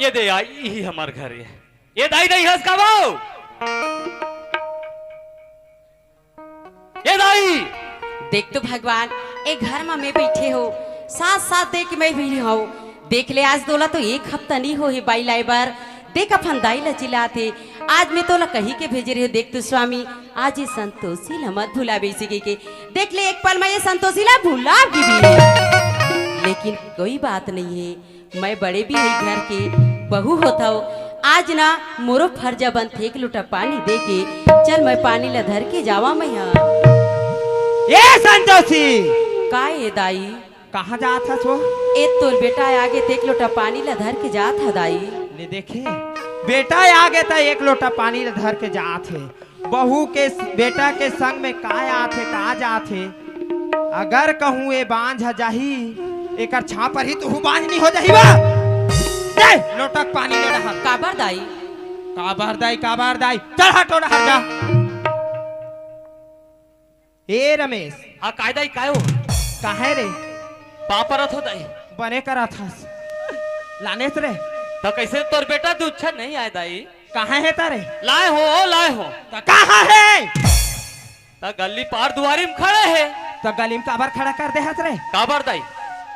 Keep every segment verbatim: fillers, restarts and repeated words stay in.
ये दे आई, इही हमर घर ये। ये दाई नहीं हस का वो? ये दाई! देख तो भगवान, ए घर म मैं बइठे हों, साथ साथ दे के मैं भी हवं। देख ले, आज तोला तो एक हफ्ता नइ होहे बाई लाय बर। देख अपन दाई ला चिल्लात हे। आज मैं तोला कहि के भेजे रहेंव, देख तो स्वामी, आज ये संतोषी ला मत भुलाबे अइसे कहिके। देख ले, एक पल म ये संतोषी ला भुला गे भी। लेकिन कोई बात नइ हे, मैं बड़े भी हई घर के बहू होथंव। आज ना मोरो फर्ज बनथे एक लोटा पानी दे के। चल मैं पानी ला धर के जावंव मैं हा। ए संतोषी! का ए दाई? कहाँ जात हस वो? ए तोर बेटा आगे त एक लोटा पानी ला धर के जात हे दाई। ले देखे, बेटा आगे त एक लोटा पानी ला धर के जात हे। बहू के स-, बेटा के संग में का आथे, का जाथे? अगर कहूँ ए बांझ ह जाही, एकर छांपर ही तुहू बांझ नइ हो जाही बा। दे, लोटा के पानी ले डहर। काबर दाई? काबर दाई, काबर दाई? चल हट ओ डहर जा। ए रमेश। हाँ, काय दाई, काय हो? काहे रे? पाँव परत हों दाई। बने करत हस। लानेस रे। त कइसे तोर बेटा दूध छन नइ आय दाई? कहाँ हे तारे? लाय हों, लाय हों। त कहाँ हे? त गली पार दुवारी म खड़े हे। त गली म काबर खड़ा कर दे हस रे? काबर दाई?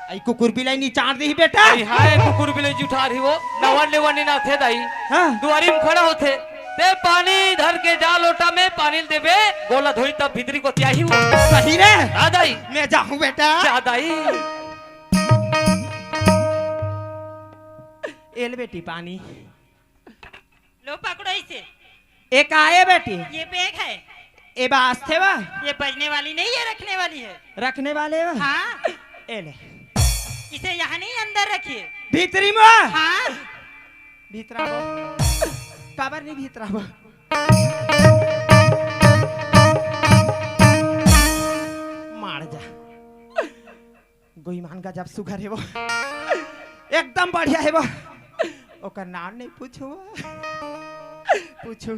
अई कुकुर बिलई निचार दिही बेटा। अई हाय, कुकुर बिलई जुठार ही वो। नवन लेवन नइ नाथे दाई। हाँ। दुवारी म खड़ा होथे। ते पानी धर के जा लोटा में, पानी ल देबे, गोला धोई तब भीतरी कोती आही वो। सही रे। हाँ दाई। मैं जाहूँ बेटा। जा दाई। ए ले बेटी पानी। लो पकड़ो इसे। ए का ए बेटी? ये बैग है। ए बा आस्थे बा? ये बजने वाली नहीं है, रखने वाली है। रखने वाले बा? हाँ। ए ले। इसे यहाँ नहीं, अंदर रखिए। भीतरी में? हाँ। भीतराबो। काबर नहीं भीतराबो? मार जा। गोईमान गजब सुघर हे वो। एकदम बढ़िया हे वो। ओकर नाम नहीं पूछो। पूछू।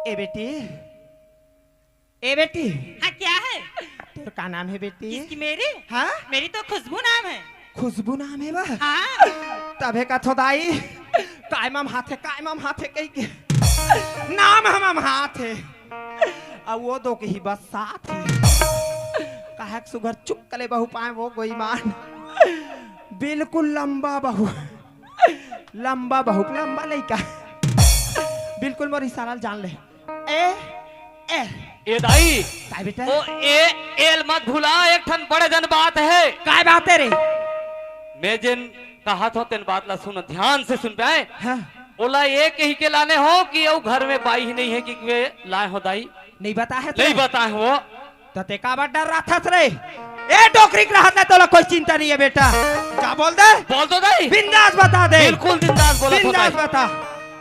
ए बेटी, ए बेटी। हाँ, क्या है? तोर का नाम हे बेटी? किसकी, मेरी? हाँ? मेरी तो खुशबू नाम है। खुशबू नाम हे बा? हाँ। तभे कथों दाई, काय मम हाथे, काय मम हाथे कहिके। नाम हमम हाथे। अउ वो दो के ही बस साथ ही। काहे के सुघर चुक्कले बहू पाएंव वो गोईमान। बिल्कुल लंबा बहू। लंबा बहू, लंबा लइका। बिल्कुल मोर इशारा ल जान ले। ए, ए। ए दाई। काय बेटा? ओ ए, ए ल मत भुला, एक ठन बड़े जन बात हे। काय बात हे रे? मैं जेन कहत हों तेन बात ला सुन, ध्यान से सुन बे। हाँ। ओला ए कहिके लाने हों कि अउ घर में बाई ही नइ हे कि मैं लाय हों दाई? नइ बताए हे नहीं तोला? बताए हों। त ते काबर डर्राथस रे? ए डोकरी के रहत ले तोला कोई चिंता नइ हे बेटा। का बोल दे? बोल दो दाई। बिंदास बता दे। बिल्कुल बिंदास बोलत हों बिंदास दाई। बता।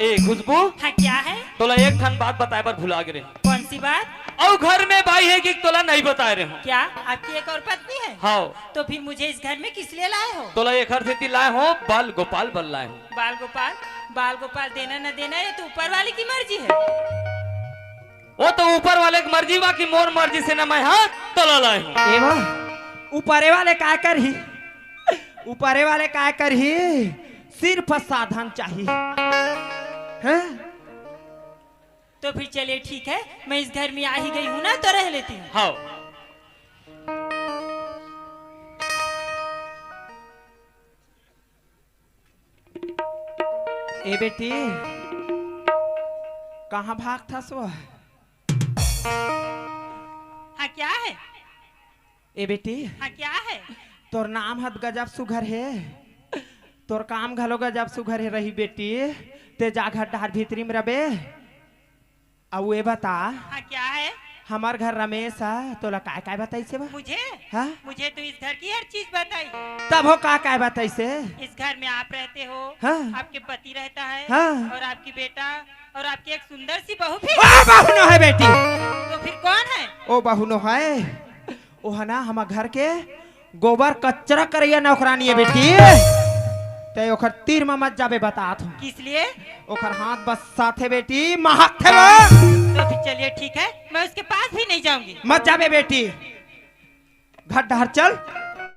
ए खुशबू। हाँ, क्या है? तोला एक ठन बात बताए बर भुला गे रेहेंव। कौन सी बात? अउ घर में बाई हे कि तोला नइ बताए रेहेंव। क्या आपकी एक और पत्नी है? हाँ। तो फिर मुझे इस घर में किस लिए लाए हो? तोला एकर सेती लाए हों, बाल गोपाल बर लाए हों। बाल गोपाल, बाल गोपाल देना न देना, ये तो ऊपर वाले की मर्जी है। वो तो ऊपर वाले की मर्जी बा कि मोर मर्जी से न मैं हा तोला लाए हों। ए बा, ऊपरे वाले काय करही? ऊपरे वाले काय करही? सिर्फ साधन चाही। हैं? तो फिर चलिए ठीक है, मैं इस घर में आ ही गई हूँ ना, तो रह लेती हूँ। हाँ। ए बेटी, कहाँ भागथस वो? हाँ, क्या है? ए बेटी, हाँ, क्या है? तोर नाम हद गजब सुघर हे, तोर काम घलो गजब सुघर हे रही बेटी, ते जा घर डहर भीतरी में रबे। अउ ए बता, हाँ, क्या है? हमर घर रमेश ह, तोला काय काय बताइसे बा? मुझे? हाँ? मुझे तो इस घर की हर चीज बताई। तब हो का काय बताइसे? इस घर में आप रहते हो, हाँ। आपके पति रहता है, हाँ। और आपकी बेटा, और आपकी एक सुंदर सी बहू भी। ओ बहू नो है बेटी। तो फिर कौन है? ओ बहू नो है, ओ है ना हमर घर के गोबर कचरा करइया नौकरानी हे बेटी। तैं ओकर तीर म मत जाबे, बतात हूँ। किस लिए? ओकर हाथ बस्साथे बेटी, महकथे वो। तो फिर चलिए ठीक है, मैं उसके पास भी नहीं जाऊंगी। मत जाबे बेटी, घर डहर चल।